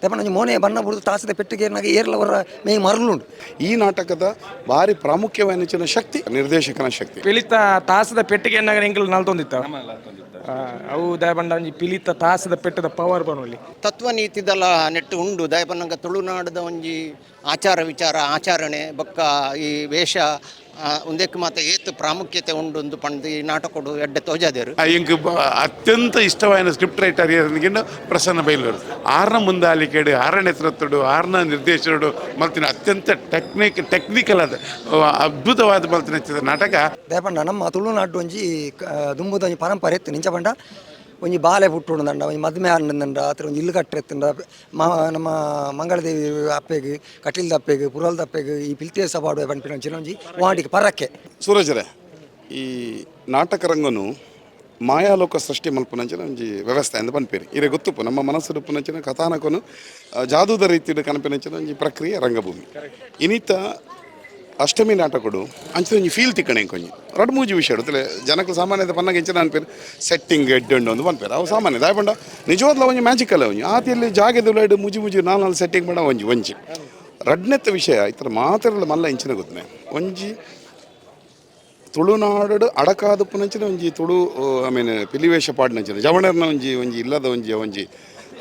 ದಯಪಂಡ ಒಂಜಿ ಮೋನೆ ಬಣ್ಣ ಬುಡ್ದು ತಾಸದ ಪೆಟ್ಟಿಗೆ ಏರ್ಲ ಅವರ ಮೇ ಮರಳುಂಡು. ಈ ನಾಟಕದ ಭಾರಿ ಪ್ರಾಮುಖ್ಯವಾದ ಶಕ್ತಿ ನಿರ್ದೇಶಕನ ಶಕ್ತಿ. ಪಿಲಿತ ತಾಸದ ಪೆಟ್ಟಿಗೆ ಎನ್ನಾಗ ಎಂಕಲ್ ನಲ್ತೊಂದಿತ್ತ ಅವು ದಯಪಂಡ ಒಂಜಿ ಪಿಲಿತ ತಾಸದ ಪೆಟ್ಟದ ಪವರ್ ಬನೊಲಿ. ತತ್ವನೀತಿದಲ ನೆಟ್ಟು ಉಂಡು. ದಯಪನ್ನಗ ತುಳುನಾಡದ ಒಂಜಿ ಆಚಾರ ವಿಚಾರ ಆಚರಣೆ ಬೊಕ್ಕ ಈ ವೇಷ ಉಂದೆಕ್ ಮಾತ ಏತ್ ಪ್ರಾಮುಖ್ಯತೆ ಉಂಡು ಒಂದು ಪಂದ್ ಈ ನಾಟಕೊಡು ಎಡ್ಡೆ ತೋಜಾದೇರು. ಇಂಕ್ ಅತ್ಯಂತ ಇಷ್ಟವಾದ ಸ್ಕ್ರಿಪ್ಟ್ ರೈಟರ್ ಏನಿಗಿನ್ನ ಪ್ರಸನ್ನ ಬೈಲೂರು. ಆರ್ನ ಮುಂದಾಲಿಕೆಡು, ಆರ್ನ ನೇತೃತ್ವಡು, ಆರ್ನ ನಿರ್ದೇಶನಡು ಮಲ್ತಿನ ಅತ್ಯಂತ ಟೆಕ್ನಿಕಲ್ ಆದ ಅದ್ಭುತವಾದ ಮಲ್ತಿನ ನಾಟಕ. ದಯಪಂಡ ನಮ್ಮ ತುಳುನಾಡು ಒಂಜಿ ದುಂಬುದ ಒಂಜಿ ಪರಂಪರೆ ಇತ್ತು. ನಿಂಚ ಪಂಡ ಒಂಜಿ ಬಾಲೆ ಪುಟ್ಟುಂಡ, ಒಂಜಿ ಮದ್ಮೆ ಆಂಡಂಡ, ಆತ್ರ ಒಂಜಿ ಇಲ್ಲು ಕಟ್ಟೆತ್ತುಂಡ, ನಮ್ಮ ಮಂಗಳದೇವಿ ಅಪ್ಪೆಗ್, ಕಟೀಲ್ದ ಅಪ್ಪೆಗ್, ಪುರಲ್ದ ಅಪ್ಪೆಗ್ ಈ ಪಿಲ್ತೇಸ ಪಾಡುವೆ ಪನ್ಪಿನ ಒಂಚಿನ ಒಂಜಿ ವಾಡಿಕೆ ಪರಕ್ಕೆ. ಸೂರಜರೇ, ಈ ನಾಟಕ ರಂಗನು ಮಾಯಾಲೋಕ ಸೃಷ್ಟಿ ಮಲ್ಪುನಂಚಿನ ಒಂಜಿ ವ್ಯವಸ್ಥೆ ಅಂದ್ ಪನ್ಪೇರಿ. ಇರೆ ಗೊತ್ತುಪ್ಪು, ನಮ್ಮ ಮನಸ್ಸು ಉಪ್ಪುನಂಚಿನ ಕಥಾನಕನು ಜಾದೂದ ರೀತಿಡ್ ಕನಪಿನಂಚಿನ ಒಂಜಿ ಪ್ರಕ್ರಿಯೆ ರಂಗಭೂಮಿ. ಇನಿತ ಅಷ್ಟಮಿ ನಾಟಕಡು ಅಂಚಿನ ಒಂಜಿ ಫೀಲ್ ತಿಕ್ಕಣೆ. ಒಂಜಿ ರಡ್ಡ್ ಮೂಜಿ ವಿಷಯ ತಲೆ ಜನಕ್ಕೆ ಸಾಮಾನ್ಯದ ಪನ್ನಗ ಇಂಚಿನ ಅನ್ಪೇರು, ಸೆಟ್ಟಿಂಗ್ ಎಡ್ಡುಂಡು ಒಂದು ಪನ್ಪೇರು. ಅವು ಸಾಮಾನ್ಯ. ದಾಯಪಂಡ ನಿಜವಾದ್ಲ ಒಂಜಿ ಮ್ಯಾಜಿಕಲ್ ಒಂಜಿ ಆತಿಯಲ್ಲಿ ಜಾಗೆದ ಉಲೈಡ್ ಮುಜಿ ಮುಜಿ ನಾಲ್ ನಾಲ್ ಸೆಟ್ಟಿಂಗ್ ಮಾಡ ಒಂಜಿ ಒಂಜಿ ರಡ್ನೆತ್ತ ವಿಷಯ. ಇತರ ಮಾತೆರ್ಲ ಮಲ್ಲ ಇಂಚಿನ ಗೊತ್ತನೆ ಒಂಜಿ ತುಳುನಾಡು ಅಡಕಾದ ಪುನಂಚಿನ ಒಂಜಿ ತುಳು, I mean, ಪಿಲಿವೇಷ ಪಾಡ್ನಂಚಿನ ಜವಣರ್ನ ಒಂಜಿ ಒಂಜಿ ಇಲ್ಲದ ಒಂಜಿ ಒಂಜಿ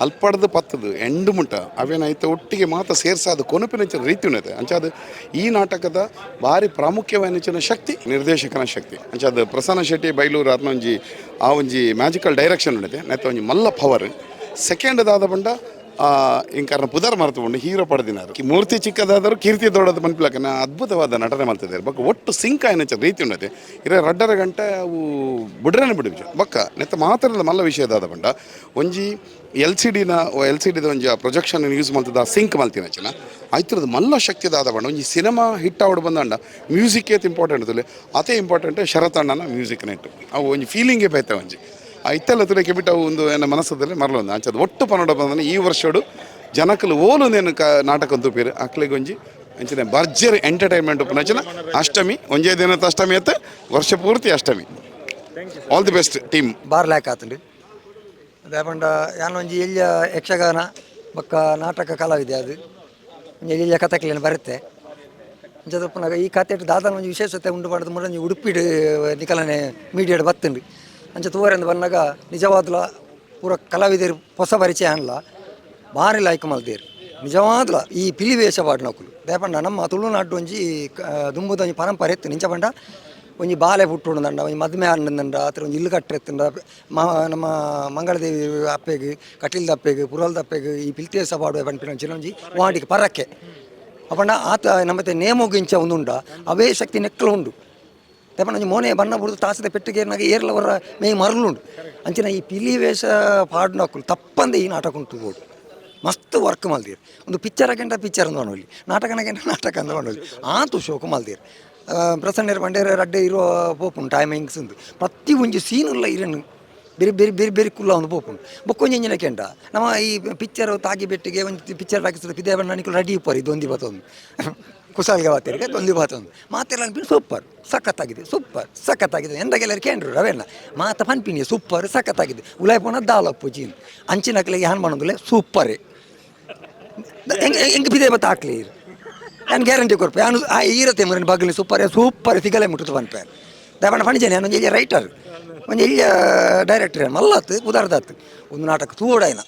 ಅಲ್ಪಡ್ದು ಪತ್ತದು ಎಂಡು ಮುಟ್ಟ ಅವೇನ ಐತ ಒಟ್ಟಿಗೆ ಮಾತ ಸೇರ್ಸಾದ ಕೊನಪಿನಂಚಿನ ರೀತಿ ಉನ್ನತೆ. ಅಂಚಾದ ಈ ನಾಟಕದ ಭಾರಿ ಪ್ರಾಮುಖ್ಯವಾದ ಶಕ್ತಿ ನಿರ್ದೇಶಕನ ಶಕ್ತಿ. ಅಂಚಾದ ಪ್ರಸನ್ನ ಶೆಟ್ಟಿ ಬೈಲೂರು ಅರ್ನ ಒಂಜಿ ಆ ಒಂಜಿ ಮ್ಯಾಜಿಕಲ್ ಡೈರೆಕ್ಷನ್ ಉಂಡತೆ ನೆತ್ತ ಒಂಜಿ ಮಲ್ಲ ಪವರ್. ಸೆಕೆಂಡ್ ದಾದ ಪಂಡ, ಇಂಕರ್ನ ಪುದರ್ ಮರೆತುಕೊಂಡು ಹೀರೋ ಪಡೆದಿನಾರು ಮೂರ್ತಿ ಚಿಕ್ಕದಾದರು ಕೀರ್ತಿ ದೊಡ್ಡದು ಪನ್ಪಿಲಕನ ಅದ್ಭುತವಾದ ನಟನೆ ಮಾಡ್ತಿದ್ದಾರೆ. ಬೊಕ್ಕ ಒಟ್ಟು ಸಿಂಕ್ ಆಯ್ನಂಚ ರೀತಿ ಉಂಡತೆ. ಇರ ರಡ್ಡರ ಗಂಟೆ ಅವು ಬುಡ್ರನೆ ಬಿಡುಜು. ಬೊಕ್ಕ ನೆತ್ತ ಮಾತ್ರ ಮಲ್ಲ ವಿಷಯ ದಾದ ಪಂಡ, ಒಂಜಿ ಎಲ್ ಸಿ ಡಿನ, ಎಲ್ ಸಿ ಡಿದ ಒಂಜಿ ಪ್ರೊಜೆಕ್ಷನ್ ಯೂಸ್ ಮಲ್ತದ ಸಿಂಕ್ ಮಲ್ತಿನಂಚಿನ ಐತ್ರದ್ದು ಮಲ್ಲ ಶಕ್ತಿ ದಾದ ಪಂಡ, ಒಂಜಿ ಸಿನಿಮಾ ಹಿಟ್ ಆವಡ್ ಬಂದಂಡ ಮ್ಯೂಸಿಕ್ ಏತ್ ಇಂಪಾರ್ಟೆಂಟ್ ತುಲೆ ಅತೇ ಇಂಪಾರ್ಟೆಂಟ್ ಶರತಣ್ಣನ ಮ್ಯೂಸಿಕ್ ನೆಟ್ಟು ಅವು ಒಂಜಿ ಫೀಲಿಂಗೇ ಬೈತೆ. ಒಂಜಿ ಆ ಇತ್ತೆಲ್ಲ ತುಲೆ ಕೆಬಿಟ ಒಂದು ಏನ ಮನಸ್ಸದಲ್ಲಿ ಮರಲೊಂದು ಅಂಚದ ಒಟ್ಟು ಪನೋಡ ಬಂದನೆ. ಈ ವರ್ಷಡು ಜನಕಲು ಓಲು ನೇನು ಕ ನಾಟಕ ತೂಪೇರು ಅಕ್ಲೆಗ್ ಒಂಜಿ ಅಂಚಿನ ಭರ್ಜರಿ ಎಂಟರ್ಟೈನ್ಮೆಂಟ್ ಉಪ್ಪುನಂಚಿನ ಅಷ್ಟಮಿ. ಒಂಜೇ ದಿನದ ಅಷ್ಟಮಿ ಅತ್ತ, ವರ್ಷ ಪೂರ್ತಿ ಅಷ್ಟಮಿ. All the best team. Bar ಲ್ಯಾಕ್ ಆತುಂಡು. ದಾಯಪಂಡ ಯಾನ್ ಒಂಜಿ ಎಲ್ಯ ಯಕ್ಷಗಾನ ಬೊಕ್ಕ ನಾಟಕ ಕಲಾವಿದೆ. ಅದು ಒಂಜಿ ಎಲ್ಯ ಕಥೆಕ್ಲೆನ್ ಬರುತ್ತೆ. ಅಂಚದ ಉಪ್ಪುನಗ ಈ ಕತೆಟ್ ದಾದನ ಒಂಜಿ ವಿಶೇಷತೆ ಉಂಡು ಪಂಡದು ಮುಟ ಒಂಜಿ ಉಡುಪಿಡ್ ನಿಕಲನೆ ಮೀಡಿಯಾಡ್ ಬತ್ತುಂಡು. ಅಂಚ ತೂವರೆಂದು ಬನ್ನಗ ನಿಜವಾದ್ಲ ಪೂರ ಕಲಾವಿದರು ಹೊಸ ಪರಿಚಯ ಅನ್ಲ ಭಾರಿ ಲಾಯ್ಕ್ ಮಲ್ದೇರು. ನಿಜವಾದ್ಲ ಈ ಪಿಲಿ ವೇಷ ಪಾಡ್ನಕುಲು. ದಾಯಪಂಡ ನಮ್ಮ ತುಳುನಾಡು ಒಂಜಿ ದುಂಬುದ ಒಂಜಿ ಪರಂಪರೆ ಇತ್ತು. ನಿಂಚ ಪಂಡ ಒಂಜಿ ಬಾಲೆ ಪುಟ್ಟುಂಡಂಡ, ಒಂಜಿ ಮದ್ಮೆ ಆಂಡಂಡ, ಆತ್ರ ಒಂಜಿ ಇಲ್ಲು ಕಟ್ಟೆತ್ತುಂಡ, ನಮ್ಮ ಮಂಗಳದೇವಿ ಅಪ್ಪೆಗ್, ಕಟೀಲ್ದ ಅಪ್ಪೆಗ್, ಪುರಲ್ದ ಅಪ್ಪೆಗ್ ಈ ಪಿಲ್ತೇಸ ಪಾಡುವೆ ಪನ್ಪಿನ ಒಂಚಿನ ಒಂಜಿ ವಾಡಿಕೆ ಪರಕ್ಕೆ. ಅಪಂಡ ಆತ ನಮ್ಮತ್ತೆ ನೇಮೊಗು ಇಂಚ ಒಂದು ಉಂಡ ಅವೇ ಶಕ್ತಿ ನೆಕ್ಕಲು ಉಂಡು. ದಯಪಂಡ ಒಂಜಿ ಮೋನೆ ಬಣ್ಣ ಬುಡ್ದು ತಾಸದ ಪೆಟ್ಟಿಗೆ ಏರ್ಲ ಅವರ ಮೇ ಮರಳುಂಡು. ಅಂಚಿನ ಈ ಪಿಲಿ ವೇಷ ಪಾಡ್ನಕುಲು ತಪ್ಪಂದೆ ಈ ನಾಟಕ ಉಂಟು ಬೋಡು. ಮಸ್ತ್ ವರ್ಕ್ ಮಲ್ದೀರ್. ಒಂದು ಪಿಕ್ಚರ್ ಗಂಟ ಪಿಕ್ಚರ್ ಅಂದ್ ಪನೊಲಿ, ನಾಟಕನ ಗಂಟ ನಾಟಕ ಅಂದ್ ಪನೊಲಿ, ಆತು ಶೋಕು ಮಲ್ದೀರ್. ಪ್ರಸನ್ನೆರ್ ಪಂಡೇರ್ ರಡ್ಡೆ ಇರುವ ಪೋಪುಂಡು ಟೈಮಿಂಗ್ಸ್ ಉಂದು. ಪ್ರತಿ ಒಂಜಿ ಸೀನ್ ಉಲ್ಲ ಇರನ್ನು ಬೇರೆ ಬೇರೆ ಬೇರೆ ಬೇರೆ ಕುಲ್ಲ ಒಂದು ಪೋಪುಂಡು. ಬೊಕ್ಕ ಒಂಜಿ ಇಂಜಿನ ಕೆಂಡ ನಮ್ಮ ಈ ಪಿಕ್ಚರ್ ತಾಗಿ ಬೆಟ್ಟಿಗೆ ಒಂಜಿ ಪಿಕ್ಚರ್ ಹಾಕಿಸ್ತದೆ ಪಿದೆ ಬಣ್ಣ ನಿಕುಲು ರೆಡಿ ಇಪ್ಪರು. ಇದು ಒಂದಿ ಬತ್ತೊಂದು ಕುಸಾಲ್ಗೆ ಬಾತೇರಿಗೆ ದೊಂದಿ ಬಾತೊಂದು ಮಾತೆಲ್ಲ ಅನ್ಪಿನಿ ಸೂಪರ್ ಸಖತ್ತಾಗಿದೆ, ಸೂಪರ್ ಸಖತ್ತಾಗಿದೆ. ಎಂದಗೆಲ್ಲರು ಕೇಂದ್ರ ರವೆಲ್ಲ ಮಾತ ಪನ್ಪಿನಿ ಸೂಪರ್ ಸಖತ್ತಾಗಿದೆ. ಉಲಾಯ್ ಪೋನ ದಾಲಪ್ಪು ಜೀನ್ ಅಂಚಿನಕ್ಲೆಗೆ ಹ್ಯಾನ್ ಮಾಡೋದಿಲ್ಲ. ಸೂಪರೇ ಹೆಂಗೆ ಹೆಂಗೆ ಬಿದೆ ಬತ್ತ ಹಾಕ್ಲಿ ನಾನು ಗ್ಯಾರಂಟಿ ಕೊರ್ಪೆ. ನಾನು ಆ ಈರತೆ ಮರನ್ ಬಗ್ಲಿ ಸೂಪರ್ ಸೂಪರ್ ತಿಗಲೆ ಮುಟ್ಟುದು ಪನ್ಪೆ. ದಯಪಂಡ ಪಣಿಜನೆ ನಾನು ಎಲ್ಲಿಯ ರೈಟರ್, ಒಂಜಿ ಎಲ್ಲಿಯ ಡೈರೆಕ್ಟರ್ ಮಲ್ಲತ್ ಉದಾರ್ದಾತ್. ಒಂದು ನಾಟಕ ತೂವಡಾಯ್ನ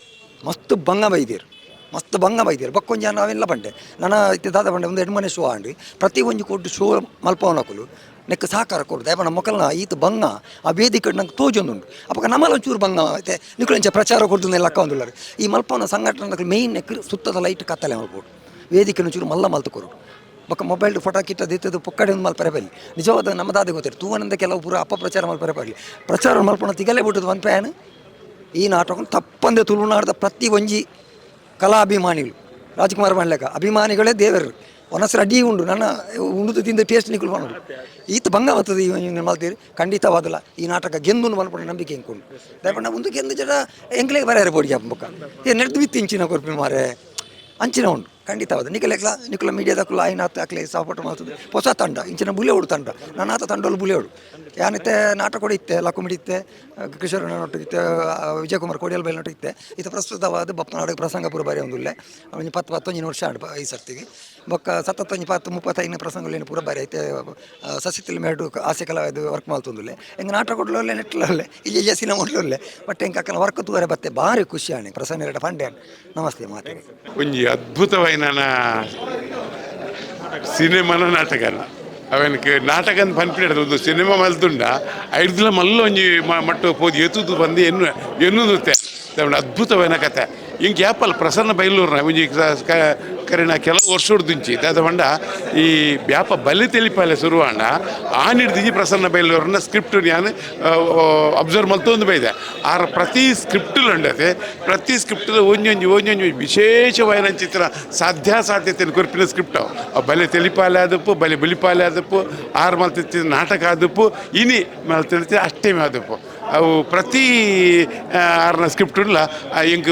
ಮಸ್ತ್ ಬಂಗ ಬೈದೇರು, ಮಸ್ತ್ ಬಂಗ ಬೈದೇರು. ಬಕ್ಕೊಂಜಿ ನಾವೆಲ್ಲ ಪಂಡೆ ನನ್ನ ಇತ್ತೆ ದಾದ ಪಂಡೆ ಒಂದು ಎಡ್ಮನೆ ಶೋ ಆಂಡ್ ಪ್ರತಿ ಒಂಜಿ ಕೊಟ್ಟು ಶೋ ಮಲ್ಪವನಕುಲು ನೆಕ್ ಸಹಕಾರ ಕೊಡು. ದಯಪಂಡ ಮೊಕಲ್ನ ಈತ ಬಂಗ ಆ ವೇದಿಕೆ ನಂಗೆ ತೋಜೊಂದುಂಡು. ಅಪಗ ನಮ್ಮಲ ಒಂಚೂರು ಬಂಗ ಐತೆ. ನಿಕುಲು ಪ್ರಚಾರ ಕೊಡ್ದು ಲೆಕ್ಕ ಒಂದುಲ್ಲಾರು. ಈ ಮಲ್ಪವನ ಸಂಘಟನೆ ಮೇಯ್ನ್ ನೆಕ್ ಸುತ್ತದ ಲೈಟ್ ಕತ್ತಲೆ ಮಲ್ಪೋಡು, ವೇದಿಕೆ ಒಂಚೂರು ಮಲ್ಲ ಮಲ್ತು ಕೊರು. ಬೊಕ್ಕ ಮೊಬೈಲ್ ಫೋಟೋ ಕಿಟ್ಟ ದಿತ್ತದು ಪೊಕ್ಕಡೆ ಒಂದು ಮಲ್ಪರೆ ಬಲ್ಲಿ. ನಿಜವಾದ ನಮ್ಮದಾದ ಗೊತ್ತಿರ ತೂವನಂದ ಕೆಲವು ಪೂರ ಅಪಪ್ರಚಾರ ಮಲ್ಪರೆ ಬರಲಿ. ಪ್ರಚಾರ ಮಲ್ಪಣ ತಿಗಲೆ ಬಿಟ್ಟದು ಒಂದು ಪ್ಯಾನ್. ಈ ನಾಟಕ ತಪ್ಪಂದೆ ತುಳುನಾಡದ ಪ್ರತಿ ಒಂಜಿ ಕಲಾಭಿಮಾನಿಗಳು, ರಾಜ್ಕುಮಾರ್ ಮಾಡ್ಲೆಕ್ಕ ಅಭಿಮಾನಿಗಳೇ ದೇವರು. ಒನಸರ ಅಡ್ಡಿ ಉಂಡು ನನ್ನ ಉಂಡುದು ತಿಂದ ಟೇಸ್ಟ್ ನಿಕುಲು ಮಾಡೋದು ಈತ ಭಂಗ ಬರ್ತದೆ. ಈ ಮಲ್ತೀರಿ ಖಂಡಿತವಾದಲ್ಲ ಈ ನಾಟಕ ಗೆಂದು ಮಲ್ಪಣ ನಂಬಿಕೆ ಎಂಕೊಂಡು. ದಯಪಂಡ ಒಂದು ಗೆಂದು ಜನ ಎಂಕ್ಲೆಗೆ ಬರೆಯಾರೆ ಬೋಡಿಗೆ ಬೊಕ್ಕ ಏ ನೆಡ್ದು ಬಿತ್ತು ಇಂಚಿನ ಕೊರ್ಪಿ ಮಾರೆ ಅಂಚಿನ ಉಂಡು. ಖಂಡಿತವಾದ ನಿಕಲೆಕ್ಲ ನಿಕುಲ ಮೀಡಿಯಾದಕ್ಕುಲ ಆಯ್ನಾತ್ ಅಕ್ಲೆ ಸಪೋರ್ಟ್ ಮಾಡ್ತದೆ. ಹೊಸ ತಂಡ ಇಂಚಿನ ಬುಲೆವಡು ತಂಡ ನನ್ನಾತ ತಂಡೋಲು ಬುಲೆವಡು ಯಾನಿತ್ತೆ ನಾಟಕ ಕೂಡ ಇತ್ತೆ ಲಕ್ಕುಮಿಡಿ ಇತ್ತೆ ಕಿಶೋರ್ ಇತ್ತೆ ವಿಜಯಕುಮಾರ್ ಕೋಡಿಯಲ್ ಬೈಲ್ ಇತ್ತೆ ಇತ್ತೆ ಪ್ರಸ್ತುತವಾದ ಬಪ್ಪನಾಡು ಪ್ರಸಂಗ ಪೂರ ಬಾರಿ ಒಂದುಲ್ಲೆ ಒಂಜಿ ಪತ್ತು ಪತ್ತೊಂಜಿನ ವರ್ಷ ಆಂಡ್ ಈ ಸರ್ತಿಗೆ. ಬೊಕ್ಕ ಸತತ ಒಂಜಿ ಪತ್ತು ಮುಪ್ಪತ್ತೈದು ಪ್ರಸಂಗಲೇನು ಪೂರ ಬಾರಿ ಐತೆ. ಸಸಿತಿಲ್ ಮೇಡು ಆಸೆ ಕಲಾವಿದ ವರ್ಕ್ ಮಲ್ತೊಂದುಲ್ಲೆ. ಎಂಕ್ ನಾಟಕ ಕೊಡ್ಲೊಲ್ಲೆ ನೆಟ್ಲೊಲ್ಲೆ ಇಲ್ಲಿ ಇಲ್ಲಿ ಸಿನಿಮಾ ಕೊಡ್ಲೊಲ್ಲೆ. ಬಟ್ ಎಂಕ್ ಅಕ್ಕನ ವರ್ಕ್ ತೂವರೆ ಬತ್ತೆ ಭಾರಿ ಖುಷಿ ಆಣೆ. ಪ್ರಸನ್ನ ಎರಡ ಪಂಡ್ಯಾನ್ ನಮಸ್ತೆ ಮಾತೆ. ಒಂಜಿ ಅದ್ಭುತವಾಯಿನ ಸಿನಿಮಾನ ನಾಟಕನ ಅವೆನಕ್ ನಾಟಕ ಅಂತ ಪನ್ಪಿನ ಒಂದು ಸಿನಿಮಾ ಮಲ್ತುಂಡ ಐಡ್ದಿಲ ಮಲ್ಲ ಒಂಜಿ ಮಟ್ಟು ಪೋದು ಎತ್ತುದು ಬಂದು ಎನ್ನು ಎನ್ನುತ್ತೆ. ಅದ್ಭುತವಾಯಿನ ಕತೆ. ಇಂಕ್ ಯಾಪಲ್ ಪ್ರಸನ್ನ ಬೈಲೂರ್ನ ಒಂಜಿ ಕರಿನ ಕೆಲವು ವರ್ಷ ದುಂಚಿ ದಾದ ಪಂಡ ಈ ವ್ಯಾಪ ಬಲಿ ತೆಲಿಪಾಲೆ ಶುರುವಾಂಡ ಆ ನಿಡ್ದಿಂಜಿ ಪ್ರಸನ್ನ ಬೈಲೂರ್ನ ಸ್ಕ್ರಿಪ್ಟ್ ಯಾನ್ ಅಬ್ಸರ್ವ್ ಮಲ್ತೊಂದು ಬೈದೆ. ಆರ ಪ್ರತಿ ಸ್ಕ್ರಿಪ್ಟ್ ಉಂಡತೆ ಪ್ರತಿ ಸ್ಕ್ರಿಪ್ಟ್ ಒಂಜೊಂಜಿ ಒಂಜೊಂಜಿ ವಿಶೇಷವಾಯಿನ ಚಿತ್ರ ಸಾಧ್ಯಾಸಾಧ್ಯತೆಯನ್ನು ಕೊರ್ಪಿನ ಸ್ಕ್ರಿಪ್ಟ್ ಅವು. ಬಲೆ ತೆಲಿಪಾಲೆ ಆದಪ್ಪು, ಬಲೆ ಬುಲಿಪಾಲೆ ಆದಪ್ಪು, ಆರು ಮಲ್ತಿತ್ತಿ ನಾಟಕ ಆದಪ್ಪು, ಇನಿ ಮಲ್ತಿರ್ತಿ ಅಷ್ಟೇಮಿ ಆದಪ್ಪು. ಅವು ಪ್ರತಿ ಆರ್ನ ಸ್ಕ್ರಿಪ್ಟ್ ಉಲ್ಲ. ಎಂಕ್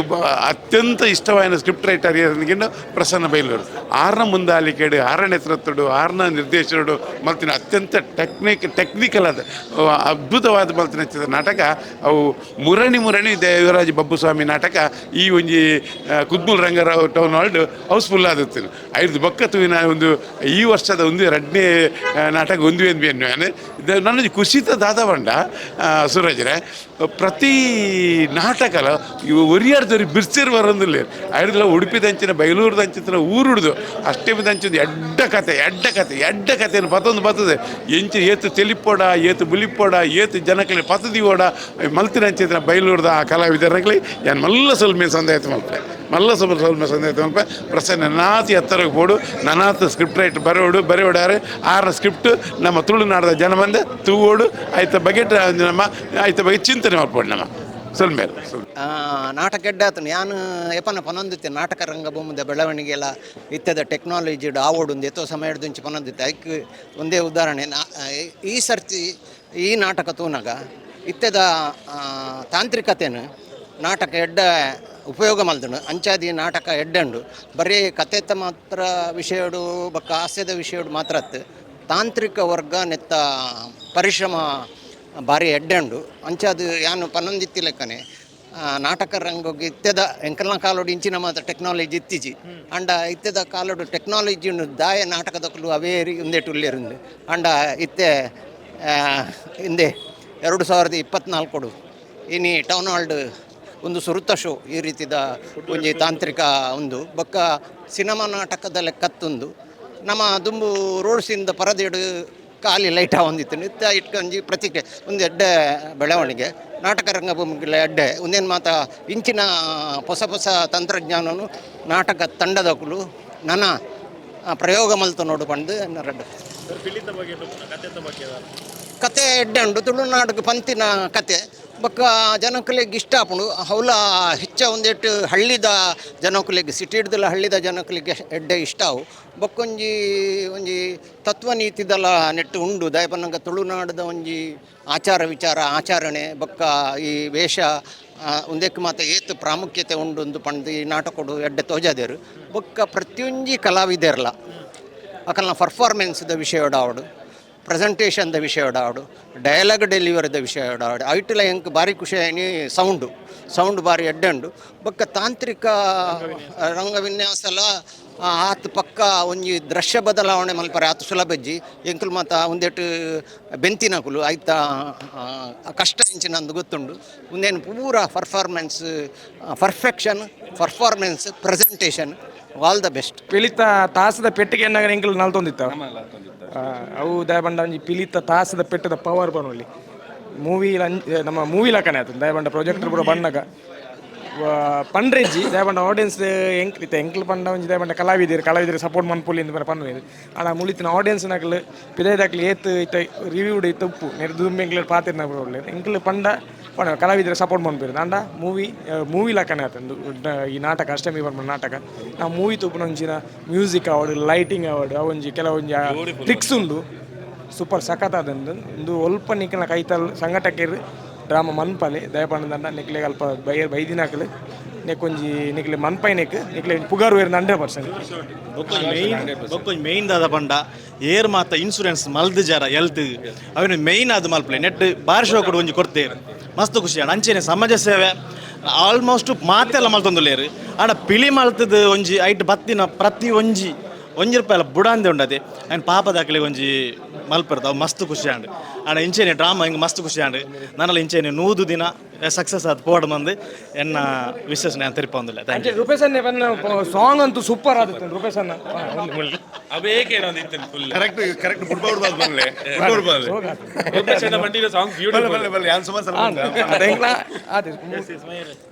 ಅತ್ಯಂತ ಇಷ್ಟವಾಯಿನ ಸ್ಕ್ರಿಪ್ಟ್ ರೈಟರ್ ಏನಿಗಿಂಡ ಪ್ರಸನ್ನ ಬೈಲೂರು. ಆರ್ನ ಮುಂದಾಲಿಕೆಡು, ಆರ್ನ ನೇತೃತ್ವಡು, ಆರ್ನ ನಿರ್ದೇಶನಡು ಮಲ್ತಿನ ಅತ್ಯಂತ ಟೆಕ್ನಿಕಲ್ ಆದ ಅದ್ಭುತವಾದ ಮಲ್ತಿನ ಚಿತ್ರ ನಾಟಕ ಅವು. ಮುರಣಿ ಮುರಣಿ ದೇವರಾಜ ಬಬ್ಬುಸ್ವಾಮಿ ನಾಟಕ ಈ ಒಂಜಿ Kudmul Ranga Rao town hall house full ಆದಿತ್ತು. ಐದು ಬೊಕ್ಕ ತೂವಿನ ಒಂದು ಈ ವರ್ಷದ ಒಂದು ರಡ್ನೇ ನಾಟಕ ಒಂದು ಎಂದು ನನ್ನ ಖುಷಿತ ದಾದ ಪಂಡ ಸೂರಜ್ರೆ, ಪ್ರತಿ ನಾಟಕಲ ಇವು ಒರಿಯಾರ್ದೊರಿ ಬಿರ್ಸಿರ್ ಬರೊಂದಿಲ್ಲ. ಐಡ್ಲ ಉಡುಪಿದಂಚಿನ ಬೈಲೂರುದಂಚಿನ ಊರುಡ್ದು ಅಷ್ಟೇಮಿದಂಚಿನ ಎಡ್ಡ ಕತೆ ಎಡ್ಡ ಕತೆ ಎಡ್ಡ ಕತೆಯನ್ನು ಪತ್ತೊಂದು ಬರ್ತದೆ. ಎಂಚ ಏತು ತೆಲಿಪೋಡ, ಏತು ಬುಲಿಪೋಡ, ಏತು ಜನಕಲಿ ಪತದಿವೋಡ ಮಲ್ತಿನಂಚಿನ ಬೈಲೂರ್ದ ಆ ಕಲಾವಿದರಾಗಲಿ ಯಾನ್ ಮಲ್ಲ ಸೊಲ್ಮೆ ಸಂದಾಯತ ಮಲ್ಪೆ, ಮಲ್ಲ ಸ್ವಲ್ಪ ಸೊಲ್ಮೆ ಸಂದಾಯತ ಮಲ್ಪೆ. ಪ್ರಸನ್ನ ನಾತಿ ಎತ್ತರಕ್ಕೆ ಬೋಡು, ನನಾತ್ ಸ್ಕ್ರಿಪ್ಟ್ ರೈಟ್ ಬರೋಡು ಬರೆಯೋಡಾರೆ. ಆರ ಸ್ಕ್ರಿಪ್ಟ್ ನಮ್ಮ ತುಳುನಾಡದ ಜನಮಂದೆ ತೂವೋಡು. ಆಯ್ತ ಬಗ್ಗೆ ನಮ್ಮ ಆಯ್ತ ಬಗ್ಗೆ ಚಿಂತನೆ ಮಲ್ಪೋಡು ನಮ್ಮ ಸೊಲ್ಮೇಲೆ. ನಾಟಕ ಎಡ್ಡಾತನು. ಯಾನ್ ಎಪನ ಪನೊಂದಿತ್ತೆ ನಾಟಕ ರಂಗಭೂಮಿದ ಬೆಳವಣಿಗೆ ಎಲ್ಲ ಇತ್ತದ ಟೆಕ್ನಾಲಜಿ ಆವೋಡು ಒಂದು ಎತ್ತೋ ಸಮಯ ದುಂಚಿ ಪನೊಂದಿತ್ತೆ. ಐಕ್ ಒಂದೇ ಉದಾಹರಣೆ, ಈ ಸರ್ತಿ ಈ ನಾಟಕ ತೂನಗ ಇತ್ತೆದ ತಾಂತ್ರಿಕತೆನು ನಾಟಕ ಎಡ್ಡ ಉಪಯೋಗ ಮಲ್ದನು. ಅಂಚಾದಿ ನಾಟಕ ಎಡ್ಡಂಡು. ಬರೀ ಕತೆತ ಮಾತ್ರ ವಿಷಯಡು ಬೊಕ್ಕ ಹಾಸ್ಯದ ವಿಷಯಡು ಮಾತ್ರ ಅತ್ತು, ತಾಂತ್ರಿಕ ವರ್ಗ ನೆತ್ತ ಪರಿಶ್ರಮ ಭಾರಿ ಎಡ್ಡಂಡು. ಅಂಚಾದು ಯಾನು ಪನ್ನೊಂದಿತ್ತಿ ಲೆಕ್ಕನೆ ನಾಟಕ ರಂಗೋಗಿ ಇತ್ತೆದ ಎಂಕಲ್ನ ಕಾಲೋಡು ಇಂಚಿನ ಮಾತ್ರ ಟೆಕ್ನಾಲಜಿ ಇತ್ತೀಚಿ. ಅಂಡ ಇತ್ತೆದ ಕಾಲೋಡು ಟೆಕ್ನಾಲಜಿ ದಾಯ ನಾಟಕದಕ್ಕಲು ಅವೇ ಉಂದೆಟ್ ಉಲ್ಲೇರುಂದು. ಅಂಡ ಇತ್ತೆ ಹಿಂದೆ 2024 ಇನಿ ಟೌನ್ ಹಾಲ್ಡ್ ಒಂದು ಸುರುತ ಶೋ ಈ ರೀತಿದ ಒಂಜಿ ತಾಂತ್ರಿಕ ಒಂದು ಬೊಕ್ಕ ಸಿನಿಮಾ ನಾಟಕದ ಲೆಕ್ಕತ್ತೊಂದು. ನಮ್ಮ ದುಂಬು ರೋಡ್ಸಿಂದ ಪರದೇಡು ಖಾಲಿ ಲೈಟ್ ಒಂದಿತ್ತು. ಇತ್ತ ಇಟ್ಕೊಂಜಿ ಪ್ರತಿಕ್ರಿಯೆ ಒಂದು ಎಡ್ಡೆ ಬೆಳವಣಿಗೆ ನಾಟಕ ರಂಗಭೂಮಿಗೆ ಎಡ್ಡೆ. ಒಂದೇನು ಮಾತ ಇಂಚಿನ ಹೊಸ ಹೊಸ ತಂತ್ರಜ್ಞಾನನು ನಾಟಕ ತಂಡದಕುಲು ನನ್ನ ಪ್ರಯೋಗ ಮಲ್ತ ನೋಡು ಪಂದು ರಡ್ಡು. ಕತೆ ಎಡ್ಡೆ ಉಂಡು. ತುಳುನಾಡಿಗೆ ಪಂತಿನ ಕತೆ ಬೊಕ್ಕ ಜನಕುಲೆಗ್ ಇಷ್ಟ ಆಪುಂಡು. ಅವ್ಲ ಹೆಚ್ಚ ಒಂದೆಟ್ಟು ಹಳ್ಳಿದ ಜನಕುಲೆಗ್, ಸಿಟಿ ಹಿಡ್ದಲ ಹಳ್ಳಿದ ಜನಕುಲೆಗ್ ಎಡ್ಡೆ ಇಷ್ಟ ಅವು. ಬೊಕ್ಕೊಂಜಿ ಒಂಜಿ ತತ್ವನೀತಿದಲ ನೆಟ್ಟು ಉಂಡು. ದಯಪನ್ನಗ ತುಳುನಾಡದ ಒಂಜಿ ಆಚಾರ ವಿಚಾರ ಆಚರಣೆ ಬೊಕ್ಕ ಈ ವೇಷ ಉಂದೆಕ್ ಮಾತ ಏತ್ ಪ್ರಾಮುಖ್ಯತೆ ಉಂಡು ಅಂದು ಪಂದ್ ಈ ನಾಟಕೊಡು ಎಡ್ಡೆ ತೋಜಾದೇರು. ಬೊಕ್ಕ ಪ್ರತಿಯೊಂಜಿ ಕಲಾವಿದೆರ್ಲ ಅಕಲ್ನ ಪರ್ಫಾರ್ಮೆನ್ಸ್ದ ವಿಷಯಡಾವಡು, ಪ್ರೆಸೆಂಟೇಷನ್ದ ವಿಷಯಡಾವಡು, ಡೈಲಾಗ್ ಡೆಲಿವರಿದ ವಿಷಯಡಾವಡು, ಐಟುಲ ಎಂಕ್ ಭಾರಿ ಖುಷಿ ಆಯ್ನಿ. ಸೌಂಡು ಸೌಂಡ್ ಭಾರಿ ಎಡ್ಡೆ ಉಂಡು. ಬೊಕ್ಕ ತಾಂತ್ರಿಕ ರಂಗವಿನ್ಯಾಸಲ ಆತ್ ಪಕ್ಕ ಒಂಜಿ ದೃಶ್ಯ ಬದಲಾವಣೆ ಮಲ್ಪರೆ ಆತ್ ಸುಲಭಜ್ಜಿ. ಎಂಕುಲು ಮಾತ ಒಂದೆಟ್ಟು ಬೆಂತಿನಕುಲು ಐತ ಕಷ್ಟ ಇಂಚಿನ ಅಂದು ಗೊತ್ತುಂಡು. ಒಂದೇನು ಪೂರ performance perfection, performance, presentation all the best. ಪಿಲಿತ ತಾಸದ ಪೆಟ್ಟಿಗೆ ಎನ್ನಾಗ ಎಂಕಲ್ ನಲ್ತೊಂದಿತ್ತ ಅವು ದಯಬಂಡ ಒಂಜಿ ಪಿಲಿತ ತಾಸದ ಪೆಟ್ಟದ ಪವರ್ ಬನೊಲಿ. ಮೂವಿ ನಮ್ಮ ಮೂವಿ ಲಕನೆ ಆತು. ದಯಬಂಡ ಪ್ರೊಜೆಕ್ಟರ್ ಪೂರ ಬಣ್ಣಗ ಪಂಡ್ರೆಜ್ಜಿ ದಯಬಂಡ ಆಡಿಯನ್ಸ್ ಎಂಕ್ ಇತ್ತೆ ಎಂಕ್ಲು ಪಂಡ ಒಂಜಿ ದಯಬಂಡ ಕಲಾವಿದರು ಕಲಾವಿದರು ಸಪೋರ್ಟ್ ಮನ್ಪುಲಿ ಇಂದ್ ಪೂರ ಪನ್ನುವೆರ್. ಆಂಡ ಮುಳಿತಿನ ಆಡಿಯನ್ಸ್ ನಕಲು ಪಿದೈದಕ್ಲು ಏತ್ ಇತ್ತೆ ರಿವ್ಯೂಡ್ ಇತ್ತೆ ಉಪ್ಪು ನೆರ್ದು ದುಂಬು ಎಂಕ್ಲು ಪಾತೆರ್ನ ಉಲ್ಲೆರ್. ಎಂಕ್ಲು ಪಂಡ ಪಂಡ ಕಲಾವಿದರ ಸಪೋರ್ಟ್ ಮನ್ಪುವೆರ್. ಆಂಡ ಮೂವಿ ಮೂವಿ ಲಕನೆ ಆತು ಈ ನಾಟಕ. ಅಷ್ಟಮಿ ಪನ್ಪುನ ನಾಟಕ ನಾವು ಮೂವಿ ತೂಪುನ ಒಂಚಿನ ಮ್ಯೂಸಿಕ್ ಆವಡ್, ಲೈಟಿಂಗ್ ಆವಡ್, ಅವೊಂಜಿ ಕೆಲವೊಂಜಿ ಟ್ರಿಕ್ಸ್ ಉಂಡು. ಸೂಪರ್ ಸಖತ್ ಆದಂದು. ಉಂದು ಒಲ್ಪ ನಿಕ್ಲ್ನ ಕೈತಲ್ ಸಂಘಟಕೆರ್ ಡ್ರಾಮಾ ಮನ್ಪಲೆ ದಯಪಂಡ. ನಿಕ್ಲೆಗ್ ಅಲ್ಪ ಬೈದಿನಕುಲು. ನೆಕ್ಕೊಂಜಿ ನಿಕ್ಲೆ ಮನ್ಪೈನೆಕ್ ನಿಕ್ಲೆ ಪುಗಾರು 100%. ಬೊಕ್ಕೊಂಜಿ ಮೇಯ್ನ್, ಬೊಕ್ಕೊಂಜಿ ಮೇಯ್ನ್ ದಾದ ಪಂಡ, ಏರ್ ಮಾತ ಇನ್ಸೂರೆನ್ಸ್ ಮಲ್ದು ಜರ ಹೆಲ್ತ್, ಅವೆನ್ ಮೇಯ್ನ್ ಅದು ಮಲ್ಪಲೆ. ನೆಟ್ ಬಾರಿ ಶೋಕುಡು ಒಂಜಿ ಕೊರ್ತೇರು, ಮಸ್ತ್ ಖುಷಿ ಆಂಡ್. ಅಂಚೆನೆ ಸಮಾಜ ಸೇವೆ ಆಲ್ಮೋಸ್ಟ್ ಮಾತೆಲ್ಲ ಮಲ್ತೊಂದುಲ್ಲೇರು. ಆಂಡ ಪಿಲಿ ಮಲ್ತದ ಒಂಜಿ ಐಟ್ ಬತ್ತಿನ ಪ್ರತಿ ಒಂಜಿ ಒಂಜಿ ರೂಪಾಯಿ ಎಲ್ಲ ಬುಡಾಂದೆ ಉಂಡದೆ ಆ್ಯಂಡ್ ಪಾಪದಾಕಲಿ ಒಂಜಿ ಮಲ್ಪೆರ್ದು, ಅವು ಮಸ್ತ್ ಖುಷಿ ಆಂಡ್. ಆಂಡ ಇಂಚೆನೆ ಡ್ರಾಮಾ ಹಿಂಗೆ ಮಸ್ತ್ ಖುಷಿ ಆಂಡ್. ನನಲ ಇಂಚೆನೆ 100 ದಿನ ಸಕ್ಸಸ್ ಆದ್ ಪೋಡ ಮಂದು ಎನ್ನ ವಿಶೇಷ ನಾನು ತೆರಿಪೊಂದಿಲ್ಲ. Thank you. Rupesh ಅಣ್ಣೆ Ponna song ಅಂತೂ ಸೂಪರ್ ಆದಿತ್ತು ರೂಪೇಶ್ ಅಣ್ಣ. ಅವೇಕೇನೊಂದು ಫುಲ್. ಕರೆಕ್ಟ್ ಕರೆಕ್ಟ್, ಬುಡ್ಬಾ ಬುಡ್ಬಾ ಬಲ್ಲೆ ಬುಡ್ಬಾ ಬಲ್ಲೆ. Song beautiful. ಬಲ್ಲೆ ಬಲ್ಲೆ, ಯಾನ್ ಸುಮಾರು ಸಲ ಬಂದೆ. ಅದೇ.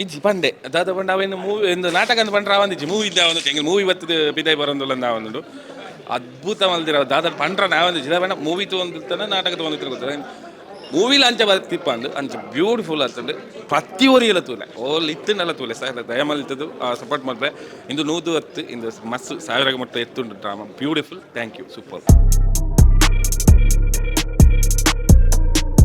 ಇಜ್ಜಿ ಪಂಡೆ ದಾದ ಪಂಡ, ಅವೇನು ಮೂವಿ ಎಂದು ನಾಟಕ ಅಂತ ಪಂಡ್ರೆ ಆವಂದಿಜ್ಜಿ, ಮೂವಿ ಇದ್ದ ಒಂದು ಎಂಗ್ ಮೂವಿ ಬತ್ತದ ಪಿದಾಯಿ ಬರೋಂದುಲ್ಲ ಒಂದು ಅದ್ಭುತ ಮಲ್ದಿರ. ದಾದ ಪಂಡ್ರ ನಾವಂದಿಜ್ಜಿ ದಾದ ಮೂವಿ ತೋಂದಿರ್ತಾನೆ ನಾಟಕ ತೋಂದಿರ್ತಾರೆ ಗೊತ್ತಿಲ್ಲ. ಮೂವಿಲ ಅಂಚ ಬತ್ತಿಪ್ಪ ಅಂದು ಅಂಚ ಬ್ಯೂಟಿಫುಲ್ ಆತಂಡು. ಪ್ರತಿ ಒರಿಯಲ ತೂಲೆ, ಓಲ್ ಇತ್ತಂಡಲ್ಲ ತೂಲೆ ಸರ್, ದಯಮಲ್ತದ್ದು ಸಪೋರ್ಟ್ ಮಲ್ಪೆ. ಇಂದು 110, ಇಂದು ಮಸ್ತ್ ಸಾವಿರ ಮಟ್ಟ ಎತ್ತುಂಡು drama. Beautiful, thank you, super.